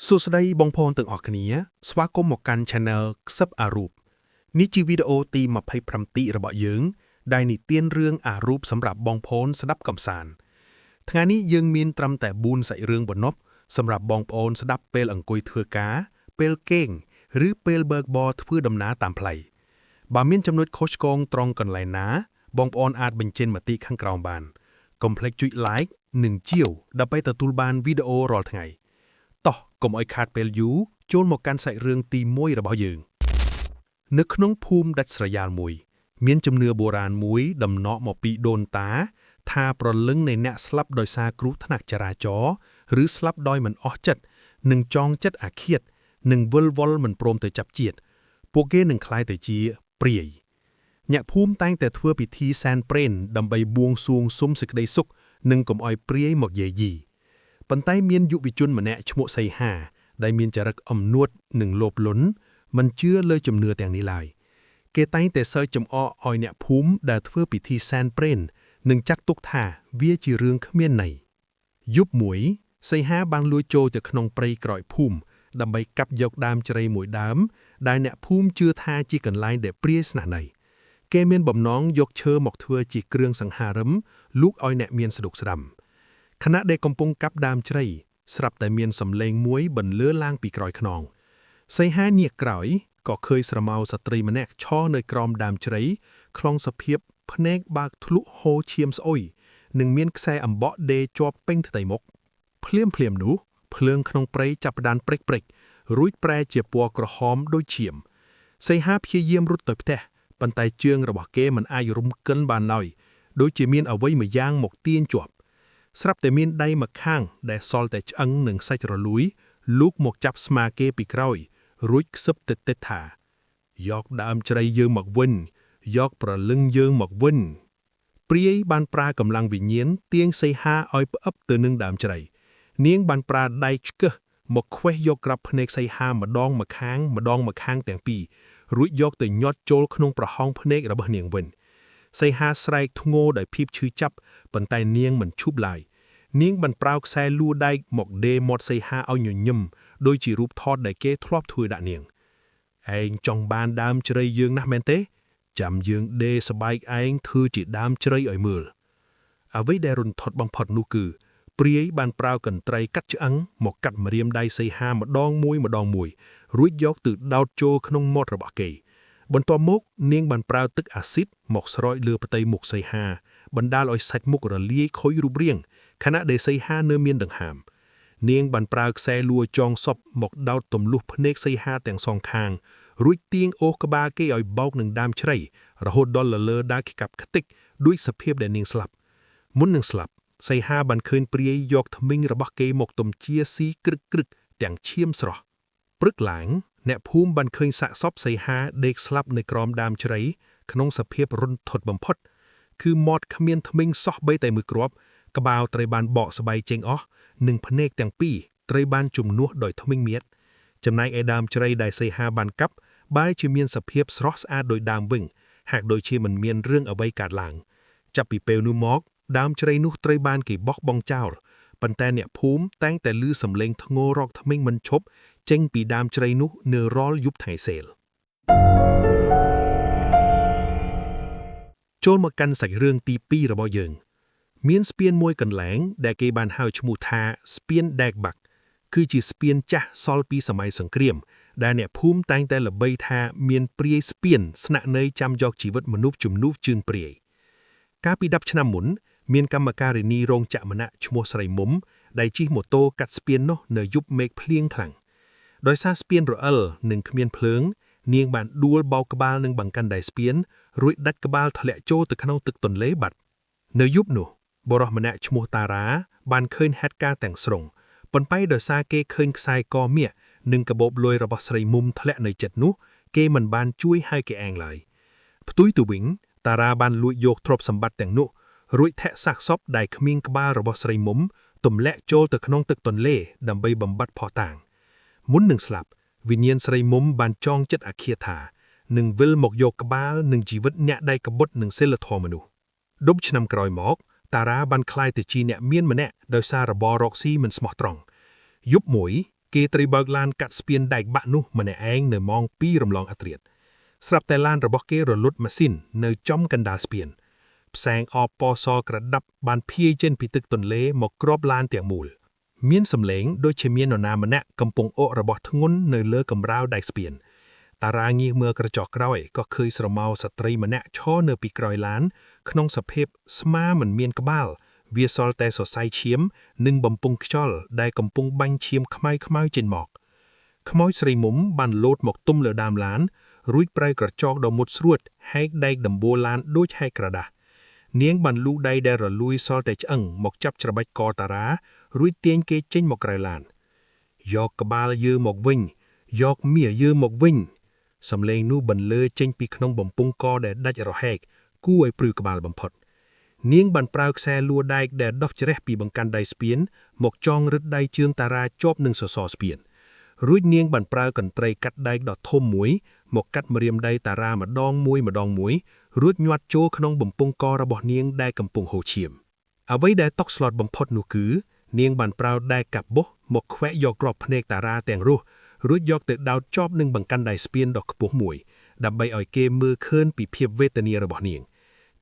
សួស្តីបងប្អូនទាំងអស់គ្នាស្វាគមន៍មកកាន់ Channel ខ្សឹបអារូបនេះជាវីដេអូទី27ទីរបស់យើង ដែលនិទានរឿងអារូបសម្រាប់បងប្អូនស្ដាប់កំសាន្តថ្ងៃនេះយើងមានត្រឹមតែ4សាច់រឿងប៉ុណ្ណោះសម្រាប់បងប្អូនស្ដាប់ពេលអង្គុយធ្វើការ ពេលគេងឬពេលបើកបរធ្វើដំណើរតាមផ្លូវបើមានចំណុចខុសឆ្គងត្រង់កន្លែងណា បងប្អូនអាចបញ្ចេញមតិខាងក្រោមបានកុំភ្លេចចុច like និងជាវដើម្បីទទួលបានវីដេអូរាល់ថ្ងៃ តោះកុំឲ្យខាតពេលយូរចូលមកកាន់សាច់រឿងទី1របស់យើង នៅក្នុងភូមិដាច់ស្រយាលមួយ មានជំនឿបុរាណមួយដំណក់មកពីដូនតា ថាប្រលឹងនៃអ្នកស្លាប់ដោយសារគ្រោះថ្នាក់ចរាចរណ៍ឬស្លាប់ដោយមិនអស់ចិត្តនិងចងចិត្តអាឃាតនិងវិលវល់មិនព្រមទៅចាប់ជាតិពួកគេនឹងក្លាយទៅជាព្រាយ អ្នកភូមិតែងតែធ្វើពិធីសែនព្រេនដើម្បីបួងសួងសុំសេចក្តីសុខនិងកុំឲ្យព្រាយមកយាយី ប៉ុន្តែមានយុវជនម្នាក់ឈ្មោះសីហា ដែលមានចរិតអំនួតនិងលោភលន់មិនជឿលើជំនឿទាំងនេះឡើយគេតែងតែសើចចំអកឲ្យអ្នកភូមិដែលធ្វើពិធីសែនព្រេននិងចាត់ទុកថាវាជារឿងគ្មានន័យយប់មួយសីហាបានលួចចូលទៅក្នុងព្រៃក្រោយភូមិដើម្បីកាប់យកដើមជ្រៃមួយដើមដែលអ្នកភូមិជឿថាជាកន្លែងដែលព្រាយស្នាក់នៅគេមានបំណងយកឈើមកធ្វើជាគ្រឿងសង្ហារឹមលូកឲ្យអ្នកមានស្ដុកស្ដាំ ខណៈដែលកំពុងកាប់ដើមជ្រៃស្រាប់តែមានសំឡេងមួយបន្លឺឡើងពីក្រោយខ្នងសីហាញាកក្រោយក៏ឃើញស្រមោលស្ត្រីម្នាក់ឈរនៅក្រោមដើមជ្រៃក្នុងសភាពភ្នែកបើកធ្លុះហូរឈាមស្អុយនិងមានខ្សែអំបក់ដេរជាប់ពេញផ្ទៃមុខភ្លាមភ្លាមនោះភ្លើងក្នុងព្រៃចាប់ផ្ដើមព្រិចព្រិចរួចប្រែជាពណ៌ក្រហមដូចឈាមសីហាព្យាយាមរត់ទៅផ្ទះប៉ុន្តែជើងរបស់គេមិនអាចរំកិលបានឡើយដូចជាមានអ្វីមួយយ៉ាងមកទាញជាប់ ស្រាប់តែមានដៃម្ខាងដែលសល់តែឆ្អឹងនិងសាច់រលួយលូកមកចាប់ស្មាគេពីក្រោយ រួចខ្សឹបតិចៗថា យកដើមជ្រៃយើងមកវិញ យកប្រលឹងយើងមកវិញព្រាយបានប្រើកម្លាំងវិញ្ញាណទាញសីហាឲ្យផ្អឹបទៅនឹងដើមជ្រៃនាងបានប្រើដៃឆ្កឹះមកខ្វេះយកក្រាប់ភ្នែកសីហាម្ដងម្ខាងម្ដងម្ខាងទាំងពីររួចយកទៅញាត់ចូលក្នុងប្រហោងភ្នែករបស់នាងវិញសីហាស្រែកធ្ងោដោយភាពឈឺចាប់ប៉ុន្តែនាងមិនឈប់ឡើយ នាងបានប្រើខ្សែលួដែកមកដេរមាត់សីហាឲ្យញញឹមដូចជារូបថតដែលគេធ្លាប់ធ្វើដាក់នាងឯងចង់បានដើមជ្រៃយើងណាស់មែនទេចាំយើងដេរស្បែកឯងធ្វើជាដើមជ្រៃឲ្យមើលអ្វីដែលរន្ធត់បំផុតនោះគឺព្រាយបានប្រើកន្ត្រៃកាត់ឆ្អឹងមកកាត់ម្រាមដៃសីហាម្ដងមួយម្ដងមួយរួចយកទៅដោតចូលក្នុងមាត់របស់គេបន្ទាប់មកនាងបានប្រើទឹកអាស៊ីតមកស្រោចលើផ្ទៃមុខសីហាបណ្ដាលឲ្យសាច់មុខរលាយខូចរូបរាង ខណៈដែលសីហានៅមានដង្ហើមនាងបានប្រើខ្សែលួចងសពមកដោតទម្លុះភ្នែកសីហាទាំងសងខាងរួចទាញអូសក្បាលគេឲ្យបោកនឹងដើមជ្រៃរហូតដល់លលើដើរកាប់ខ្ទេចដូចសភាពដែលនាងស្លាប់មុននឹងស្លាប់សីហាបានឃើញព្រាយយកធ្មេញរបស់គេមកទំជាស៊ីក្រឹកក្រឹកទាំងឈាមស្រស់ព្រឹកឡើងអ្នកភូមិបានឃើញសាកសពសីហាដេកស្លាប់នៅក្រោមដើមជ្រៃក្នុងសភាពរន្ធត់បំផុតគឺមាត់គ្មានធ្មេញសោះបីតែមួយគ្រាប់ ក្បាលត្រូវបានបកស្បែកចេញអស់និងភ្នែកទាំងពីរត្រូវបានជំនួសដោយធ្មេញមៀតចំណែកឯដើមជ្រៃដែលសីហាបានកាប់បែរជាមានសភាពស្រស់ស្អាតដូចដើមវិញហាក់ដូចជាមិនមានរឿងអ្វីកើតឡើងចាប់ពីពេលនោះមកដើមជ្រៃនោះត្រូវបានគេបោះបង់ចោលប៉ុន្តែអ្នកភូមិតែងតែឮសំឡេងធ្ងោរកធ្មេញមិនឈប់ចេញពីដើមជ្រៃនោះនៅរាល់យប់ថ្ងៃសេលចូលមកកាន់សាច់រឿងទី2របស់យើង មានស្ពានមួយកន្លែងដែលគេបានហៅឈ្មោះថាស្ពានដែកបាក់គឺជាស្ពានចាស់សល់ពីសម័យសង្គ្រាមដែលអ្នកភូមិតែងតែល្បីថាមានព្រាយស្ពានស្នាក់នៅចាំយកជីវិតមនុស្សជំនួសជើងព្រាយកាលពី10ឆ្នាំមុនមានកម្មការិនីរោងចក្រម្នាក់ឈ្មោះស្រីមុំដែលជិះម៉ូតូកាត់ស្ពាននោះនៅយប់មេឃភ្លៀងខ្លាំងដោយសារស្ពានរអិលនិងគ្មានភ្លើងនាងបានដួលបោកក្បាលនឹងបង្កាន់ដៃស្ពានរួចដាច់ក្បាលធ្លាក់ចូលទៅក្នុងទឹកទន្លេបាត់នៅយប់នោះ បុរសម្នាក់ឈ្មោះតារាបានឃើញហេតុការណ៍ទាំងស្រុងប៉ុន្តែដោយសារគេឃើញខ្សែកមាសនិងកាបូបលុយរបស់ស្រីមុំធ្លាក់នៅចិត្តនោះគេមិនបានជួយឲ្យគេឯងឡើយផ្ទុយទៅវិញតារាបានលួចយកទ្រព្យសម្បត្តិទាំងនោះរួចធាក់សាកសពដែលគ្មានក្បាលរបស់ស្រីមុំទម្លាក់ចូលទៅក្នុងទឹកទន្លេដើម្បីបំបត្តិភស្តុតាងមុននឹងស្លាប់វិញ្ញាណស្រីមុំបានចងចិត្តអាឃាតថានឹងវិលមកយកក្បាលនិងជីវិតអ្នកដែលកបុតនឹងសិលធម៌មនុស្ស10ឆ្នាំក្រោយមកតារាបានក្លាយទៅជាអ្នកមានម្នាក់ដោយសាររបររកស៊ីមិនស្មោះត្រង់យប់មួយ គេត្រូវបើកឡានកាត់ស្ពានដែកបាក់នោះម្នាក់ឯងនៅម៉ោង2រំលងអធ្រាត្រស្រាប់តែឡានរបស់គេរលត់ម៉ាស៊ីននៅចំកណ្ដាលស្ពានផ្សែងអបពណ៌សក្រដាប់បានភាយចេញពីទឹកទន្លេមកគ្របឡានទាំងមូលមានសម្លេងដូចជាមាននរណាម្នាក់កំពុងអករបស់ធ្ងន់នៅលើកម្រាលដែកស្ពានតារាងាកមើលក្រចកក្រោយក៏ឃើញស្រមោលស្ត្រីម្នាក់ឈរនៅពីក្រោយឡានក្នុងសភាពស្មាមិនមានក្បាលវាសល់តែសរសៃឈាមនិងបំពង់ខ្យល់ដែលកំពុងបាញ់ឈាមខ្មៅៗចេញមកខ្មោចស្រីមុំបានលោតមកទុំលើដើមឡានរួចប្រៅក្រចកដ៏មុតស្រួតហែកដែកដំបូលឡានដូចហែកក្រដាសនាងបានលូកដៃដែលរលួយសល់តែឆ្អឹងមកចាប់ច្របាច់កតារារួចទាញគេចេញមកក្រៅឡានយកក្បាលយើងមកវិញយកមាសយើងមកវិញសំឡេងនោះបន្លឺចេញពីក្នុងបំពង់កដែលដាច់រហែកគួរឲ្យព្រឺក្បាលបំផុតនាងបានប្រើខ្សែលួដែកដែលដោះច្រេះពីបង្កាន់ដៃស្ពានមកចងរឹតដៃជើងតារាជាប់នឹងសសរស្ពានរួចនាងបានប្រើកន្ត្រៃកាត់ដែកដ៏ធំមួយមកកាត់ម្រាមដៃតារាម្ដងមួយម្ដងមួយរួចញាត់ចូលក្នុងបំពង់ករបស់នាងដែលកំពុងហូរឈាមអ្វីដែលតក់ស្លុតបំផុតនោះគឺនាងបានប្រើដែកកាប់បុសមកខ្វែកយកគ្រាប់ភ្នែកតារាទាំងរស់រួចយកទៅដោតជាប់នឹងបង្កាន់ដៃស្ពានដ៏ខ្ពស់មួយដើម្បីឲ្យគេមើលឃើញពីភាពវេទនារបស់នាង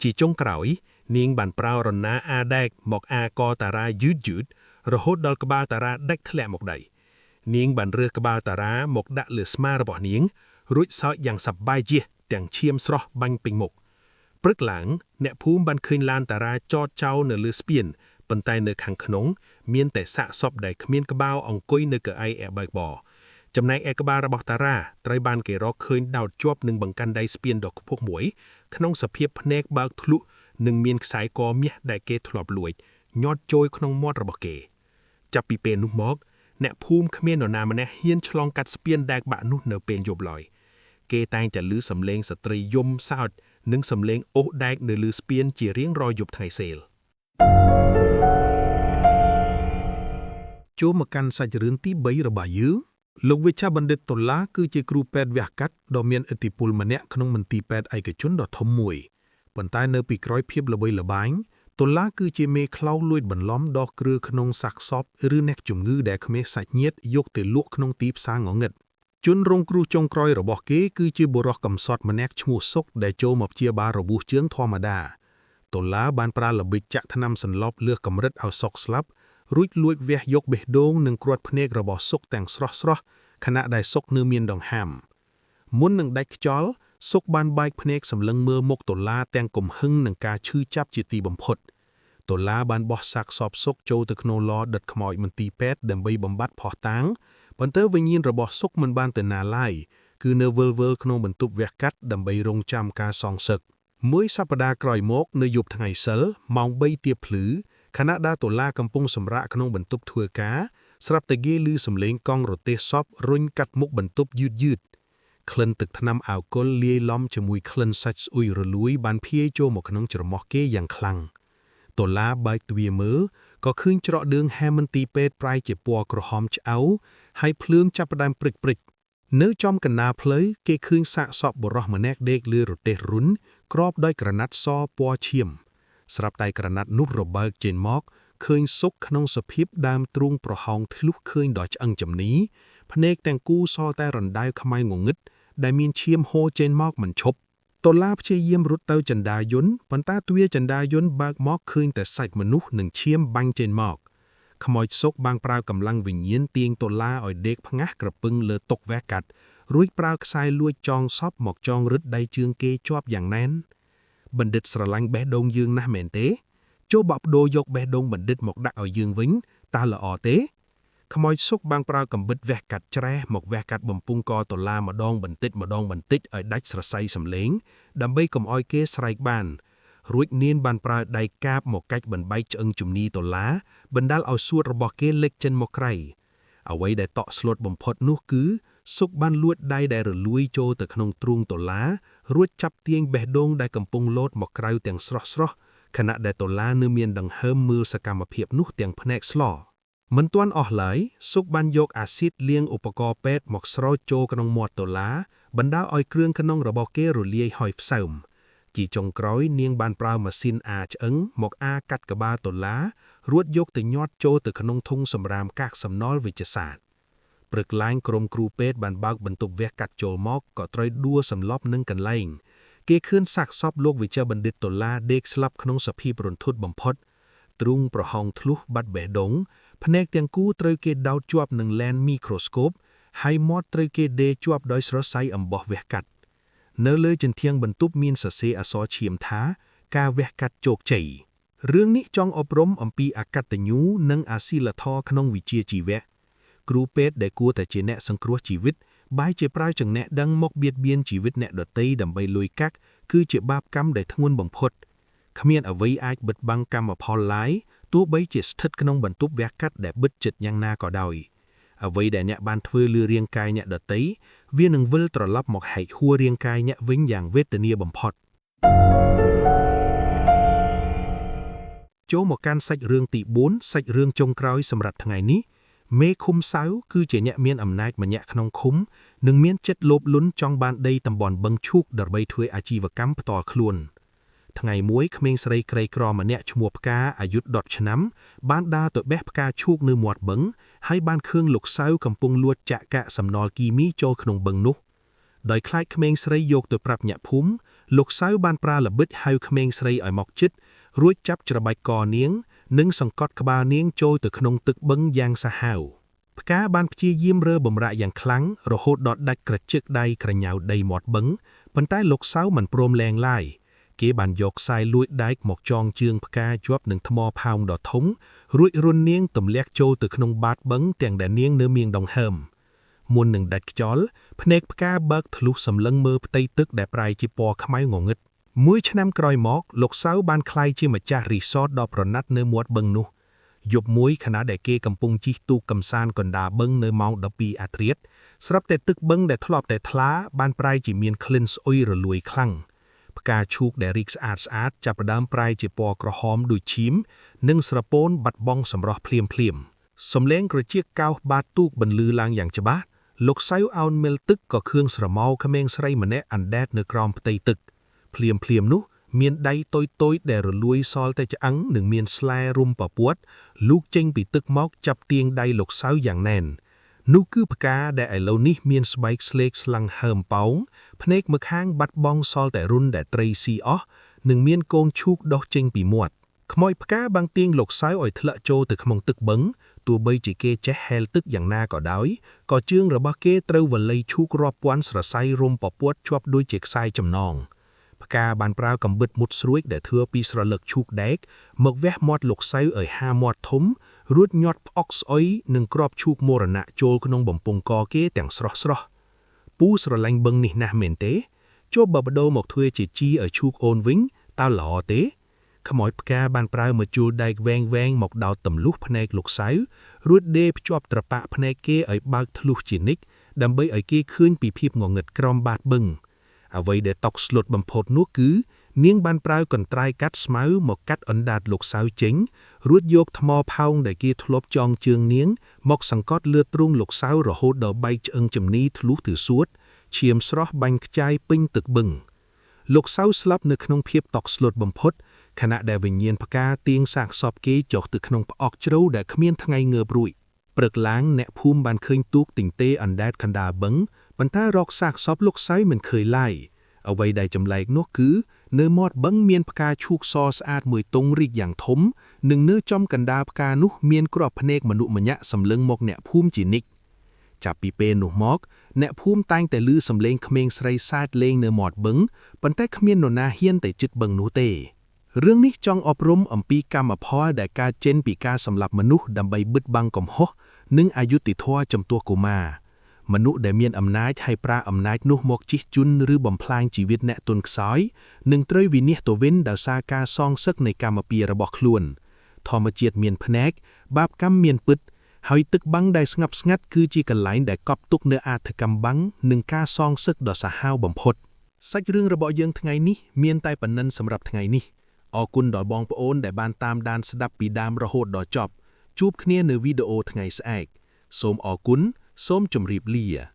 ជាចុងក្រោយនាងបានប្រើរណាអាដែកមកអាកតារាយឺតៗរហូតដល់ក្បាលតារាដាច់ធ្លាក់មកដីនាងបានរើសក្បាលតារាមកដាក់លើស្មារបស់នាងរួចសើចយ៉ាងសប្បាយជាទាំងឈាមស្រស់បាញ់ពេញមុខព្រឹកឡើងអ្នកភូមិបានឃើញឡានតារាចតចោលនៅលើស្ពានប៉ុន្តែនៅខាងក្នុងមានតែសាកសពដែលគ្មានក្បាលអង្គុយនៅកៅអីអែបើកបរចំណែកឯក្បាលរបស់តារាត្រូវបានគេរកឃើញដោតជាប់នឹងបង្កាន់ដៃស្ពានដ៏ខ្ពស់មួយក្នុងសភាពភ្នែកបើកធ្លុះនិងមានខ្សែកមាសដែលគេធ្លាប់លួចញាត់ចូលក្នុងមាត់របស់គេចាប់ពីពេលនោះមកអ្នកភូមិគ្មាននរណាម្នាក់ហ៊ានឆ្លងកាត់ស្ពានដែកបាក់នោះនៅពេលយប់ឡើយគេតែងតែឮសំឡេងស្ត្រីយំសោចនិងសំឡេងអូសដែកនៅលើស្ពានជារៀងរាល់យប់ថ្ងៃសេល ចូលមកកាន់សាច់រឿងទី3របស់យើងលោកវិជ្ជបណ្ឌិតតុលាគឺជាគ្រូពេទ្យវះកាត់ដ៏មានឥទ្ធិពលម្នាក់ក្នុងមន្ទីរពេទ្យឯកជនដ៏ធំមួយប៉ុន្តែនៅពីក្រោយភាពល្បីល្បាញតុលាគឺជាមេខ្លោងលួចបន្លំដោះគ្រឿងក្នុងសាកសពឬអ្នកជំងឺដែលគ្មានសាច់ញាតិយកទៅលក់ក្នុងទីផ្សារងងឹតជនរងគ្រោះចុងក្រោយរបស់គេគឺជាបុរសកំសត់ម្នាក់ឈ្មោះសុកដែលចូលមកព្យាបាលរបួសជើងធម្មតាតុលាបានប្រើល្បិចចាក់ថ្នាំសន្លប់លើសកម្រិតឲ្យសុកស្លាប់រួចលួចវះយកបេះដូងនិងគ្រាប់ភ្នែករបស់សុកទាំងស្រស់ៗខណៈដែលសុកនៅមានដង្ហើមមុននឹងដាច់ខ្យល់សុកបានបែកភ្នែកសម្លឹងមើលមុខតុលាទាំងកំហឹងនិងការឈឺចាប់ជាទីបំផុតតុលាបានបោះសាកសពសុកចូលទៅក្នុងឡដិតខ្មោចមន្ទីរពេទ្យដើម្បីបំបត្តិភស្តុតាងប៉ុន្តែវិញ្ញាណរបស់សុកមិនបានទៅណាឡើយគឺនៅវិលៗក្នុងបន្ទប់វះកាត់ដើម្បីរងចាំការសងសឹកមួយសប្តាហ៍ក្រោយមកនៅយប់ថ្ងៃសិលម៉ោង3ទៀបភ្លឺខណៈដែលតុលាកំពុងសម្រាកក្នុងបន្ទប់ធ្វើការស្រាប់តែគេឮសំឡេងកង់រទេះសពរុញកាត់មុខបន្ទប់យឺតយឺតក្លិនទឹកថ្នាំអាល់កុលលាយឡំជាមួយក្លិនសាច់ស្អុយរលួយបានភាយចូលមកក្នុងច្រមុះគេយ៉ាងខ្លាំងតុលាបើកទ្វារមើលក៏ឃើញច្រកឌឿងហែមន្ទីរពេទ្យប្រែជាពណ៌ក្រហមឆ្អៅហើយភ្លើងចាប់ផ្ដើមព្រិចព្រិចនៅចំកណ្ដាលផ្លូវគេឃើញសាកសពបុរសម្នាក់ដេកលើរទេះរុនគ្របដោយក្រណាត់សពណ៌ឈាមស្រាប់តែក្រណាត់នោះរបើកចេញមកឃើញសុកក្នុងសភាពដើមទ្រូងប្រហោងធ្លុះឃើញដល់ឆ្អឹងជំនីភ្នែកទាំងគូសល់តែរណ្ដៅខ្មៅងងឹតដែលមានឈាមហូរចេញមកមិនឈប់តុលាព្យាយាមរត់ទៅចិន្តាយន្តប៉ុន្តែទ្វារចិន្តាយន្តបើកមកឃើញតែសាច់មនុស្សនិងឈាមបាញ់ចេញមកខ្មោចសុកបានប្រើកម្លាំងវិញ្ញាណទាញតុលាឲ្យដេកផ្ងាស់ក្រពឹងលើតុវះកាត់រួចប្រើខ្សែលួចចងសពមកចងរឹតដៃជើងគេជាប់យ៉ាងណែនបណ្ឌិតស្រឡាញ់បេះដូងយើងណាស់មែនទេចូលបកបដូរយកបេះដូងបណ្ឌិតមកដាក់ឲ្យយើងវិញតើល្អទេខ្មោចសុកបានប្រើកំបិតវះកាត់ច្រេះមកវះកាត់បំពង់កតុលាម្ដងបន្តិចម្ដងបន្តិចឲ្យដាច់សរសៃសំឡេងដើម្បីកុំឲ្យគេស្រែកបានរួចនាងបានប្រើដៃកាបមកកាច់បន្បែកឆ្អឹងជំនីតុលាបណ្ដាលឲ្យសួតរបស់គេលេចចេញមកក្រៅអ្វីដែលតក់ស្លុតបំផុតនោះគឺសុកបានលួចដៃដែលរលួយចូលទៅក្នុងទ្រូងតុលារួចចាប់ទាញបេះដូងដែលកំពុងលោតមកក្រៅទាំងស្រស់ៗខណៈដែលតុលានៅមានដង្ហើមមើលសកម្មភាពនោះទាំងភ្នែកស្លមិនទាន់អស់ឡើយសុកបានយកអាស៊ីតលាងឧបករណ៍ពេទ្យមកស្រោចចូលក្នុងមាត់តុលាបណ្ដាលឲ្យគ្រឿងក្នុងរបស់គេរលាយហើយផ្សើមជាចុងក្រោយនាងបានប្រើម៉ាស៊ីនអាឆ្អឹងមកអាកាត់ក្បាលតុលារួចយកទៅញាត់ចូលទៅក្នុងធុងសម្រាមកាកសំណល់វិទ្យាសាស្ត្រ ព្រឹកឡើងក្រុមគ្រូពេទ្យបានបើកបន្ទប់វះកាត់ចូលមកក៏ត្រូវដួលសន្លប់នឹងកន្លែង គេឃើញសាកសពលោកវិជ្ជបណ្ឌិតតុលាដេកស្លាប់ក្នុងសភាពរន្ធត់បំផុតទ្រូងប្រហោងធ្លុះបាត់បេះដូងភ្នែកទាំងគូត្រូវគេដោតជាប់នឹងឡែនមីក្រូស្កូបហើយមាត់ត្រូវគេដេរជាប់ដោយសរសៃអំបោះវះកាត់ នៅលើជញ្ជាំងបន្ទប់មានសរសេរអក្សរឈាមថា ការវះកាត់ជោគជ័យរឿងនេះចង់អប់រំអំពីអកតញ្ញូនិងអសីលធម៌ក្នុងវិជ្ជាជីវៈគ្រូពេទ្យដែលគួរតែជាអ្នកសង្គ្រោះជីវិតបែរជាប្រើចំណេះដឹងមកបៀតបៀនជីវិតអ្នកដទៃដើម្បីលុយកាក់គឺជាបាបកម្មដែលធ្ងន់បំផុតគ្មានអ្វីអាចបិទបាំងកម្មផលឡើយទោះបីជាស្ថិតក្នុងបន្ទប់វះកាត់ដែលបិទជិតយ៉ាងណាក៏ដោយអ្វីដែលអ្នកបានធ្វើលើរាងកាយអ្នកដទៃវានឹងវិលត្រឡប់មកហែកហួររាងកាយអ្នកវិញយ៉ាងវេទនាបំផុត ចូលមកកាន់សាច់រឿងទី4សាច់រឿងចុងក្រោយសម្រាប់ថ្ងៃនេះមេឃុំសៅគឺជាអ្នកមានអំណាចម្នាក់ក្នុងឃុំនិងមានចិត្តលោភលន់ចង់បានដីតំបន់បឹងឈូកដើម្បីធ្វើអាជីវកម្មផ្ទាល់ខ្លួនថ្ងៃមួយក្មេងស្រីក្រីក្រម្នាក់ឈ្មោះផ្កាអាយុ10ឆ្នាំបានដើរទៅបេះផ្កាឈូកនៅមាត់បឹងហើយបានឃើញលោកសៅកំពុងលួចចាក់កាកសំណល់គីមីចូលក្នុងបឹងនោះដោយខ្លាចក្មេងស្រីយកទៅប្រាប់អ្នកភូមិលោកសៅបានប្រើល្បិចហៅក្មេងស្រីឲ្យមកជិតរួចចាប់ច្របាច់កនាងនិងសង្កត់ក្បាលនាងចូលទៅក្នុងទឹកបឹងយ៉ាងសាហាវផ្កាបានព្យាយាមរើបំរាក់យ៉ាងខ្លាំងរហូតដល់ដាច់ក្រជឹកដៃក្រញ៉ៅដីមាត់បឹងប៉ុន្តែលោកសៅមិនព្រមលែងឡើយគេបានយកខ្សែលួចដែកមកចងជើងផ្កាជាប់នឹងថ្មផោងដ៏ធំរួចរុននាងទម្លាក់ចូលទៅក្នុងបាតបឹងទាំងដែលនាងនៅមានដង្ហើមមុននឹងដាច់ខ្យល់ភ្នែកផ្កាបើកធ្លុះសម្លឹងមើលផ្ទៃទឹកដែលប្រែជាពណ៌ខ្មៅងងឹតមួយឆ្នាំក្រោយមកលោកសៅបានក្លាយជាម្ចាស់រីសតដ៏ប្រណិតនៅមាត់បឹងនោះយប់មួយខណៈដែលគេកំពុងជិះទូកកម្សាន្តកណ្ដាលបឹងនៅម៉ោង12អាធ្រាត្រស្រាប់តែទឹកបឹងដែលធ្លាប់តែថ្លាបានប្រែជាមានក្លិនស្អុយរលួយខ្លាំងផ្កាឈូកដែលរីកស្អាតស្អាតចាប់ផ្ដើមប្រែជាពណ៌ក្រហមដូចឈាមនិងស្រពោនបាត់បង់សម្រស់ភ្លាមភ្លាមសំឡេងក្រចៀកកោសបាតទូកបន្លឺឡើងយ៉ាងច្បាស់លោកសៅអោនមិលទឹកក៏ខឿងស្រមោលក្មេងស្រីម្នាក់អណ្ដែតនៅក្រោមផ្ទៃទឹកភ្លាមភ្លាមនោះមានដៃតូចតូចដែលរលួយសល់តែឆ្អឹងនិងមានស្លែរុំពពួតលូកចេញពីទឹកមកចាប់ទាញដៃលោកសៅយ៉ាងណែននោះគឺផ្កាដែលឥឡូវនេះមានស្បែកស្លេកស្លាំងហើមប៉ោងភ្នែកម្ខាងបាត់បង់សល់តែរុនដែលត្រីស៊ីអស់និងមានកូនឈូកដុះចេញពីមាត់ខ្មោចផ្កាបាំងទាញលោកសៅឲ្យធ្លាក់ចូលទៅក្នុងទឹកបឹងទោះបីជាគេចេះហែលទឹកយ៉ាងណាក៏ដោយក៏ជើងរបស់គេត្រូវវល័យឈូករាប់ពាន់សរសៃរុំពពួតជាប់ដូចជាខ្សែចំណងផ្កាបានប្រើកំបិតមុតស្រួចដែលធ្វើពីស្រលឹកឈូកដែកមកវះមាត់លោកសៅឲ្យហាមាត់ធំរួចញាត់ផ្អកស្អុយនិងក្របឈូកមរណៈចូលក្នុងបំពង់កគេទាំងស្រស់ស្រស់ពូស្រឡាញ់បឹងនេះណាស់មែនទេជប់បើបដូរមកធ្វើជាជីឲ្យឈូកអូនវិញតើល្អទេខ្មោចផ្កាបានប្រើមកជួលដែកវែងវែងមកដោតទម្លុះភ្នែកលោកសៅរួចដេរភ្ជាប់ត្រប៉ាក់ភ្នែកគេឲ្យបើកធ្លុះជានិច្ចដើម្បីឲ្យគេឃើញពីភាពងងឹតក្រោមបាតបឹងអ្វីដែលតក់ស្លុតបំផុតនោះគឺនាងបានប្រើកន្ត្រៃកាត់ស្មៅមកកាត់អណ្ដាតលោកសៅចេញរួចយកថ្មផោងដែលគេធ្លាប់ចងជើងនាងមកសង្កត់លើទ្រូងលោកសៅរហូតដល់បែកឆ្អឹងជំនីធ្លុះទឺសួតឈាមស្រស់បាញ់ខ្ចាយពេញទឹកបឹងលោកសៅស្លាប់នៅក្នុងភាពតក់ស្លុតបំផុតខណៈដែលវិញ្ញាណផ្កាទាញសាកសពគេចុះទៅក្នុងប្អកជ្រៅដែលគ្មានថ្ងៃងើបរួចព្រឹកឡើងអ្នកភូមិបានឃើញទូកទិញទេអណ្ដែតកណ្ដាលបឹងប៉ុន្តែរកសាកសពលោកសៅមិនឃើញឡើយអ្វីដែលចម្លែកនោះគឺនៅមាត់បឹងមានផ្កាឈូកសស្អាតមួយទងរីកយ៉ាងធំនិងនៅចំកណ្ដាលផ្កានោះមានគ្រាប់ភ្នែកមនុស្សម្នាក់សម្លឹងមកអ្នកភូមិជានិច្ចចាប់ពីពេលនោះមកអ្នកភូមិតែងតែឮសំឡេងក្មេងស្រីសែតលេងនៅមាត់បឹងប៉ុន្តែគ្មាននរណាហ៊ានទៅជិតបឹងនោះទេរឿងនេះចង់អប់រំអំពីកម្មផលដែលកើតចេញពីការសម្លាប់មនុស្សដើម្បីបិទបាំងកំហុសនិងអយុត្តិធម៌ចំពោះកុមារមនុស្សដែលមានអំណាចហើយប្រើអំណាចនោះមកជិះជនឬបំផ្លាញជីវិតអ្នកទន់ខ្សោយនឹងត្រូវវិនិច្ឆ័យទៅវិញដោយសារការសងសឹកនៃកម្មពៀររបស់ខ្លួនធម្មជាតិមានភ្នែកបាបកម្មមានពិតហើយទឹកបាំងដែលស្ងប់ស្ងាត់គឺជាកន្លែងដែលកប់ទុកនូវអាថ៌កំបាំងនិងការសងសឹកដ៏សាហាវបំផុតសាច់រឿងរបស់យើងថ្ងៃនេះមានតែប៉ុណ្ណឹងសម្រាប់ថ្ងៃនេះអរគុណដល់បងប្អូនដែលបានតាមដានស្ដាប់ពីដើមរហូតដល់ចប់ជួបគ្នានៅវីដេអូថ្ងៃស្អែកសូមអរគុណសូមជម្រាបលា។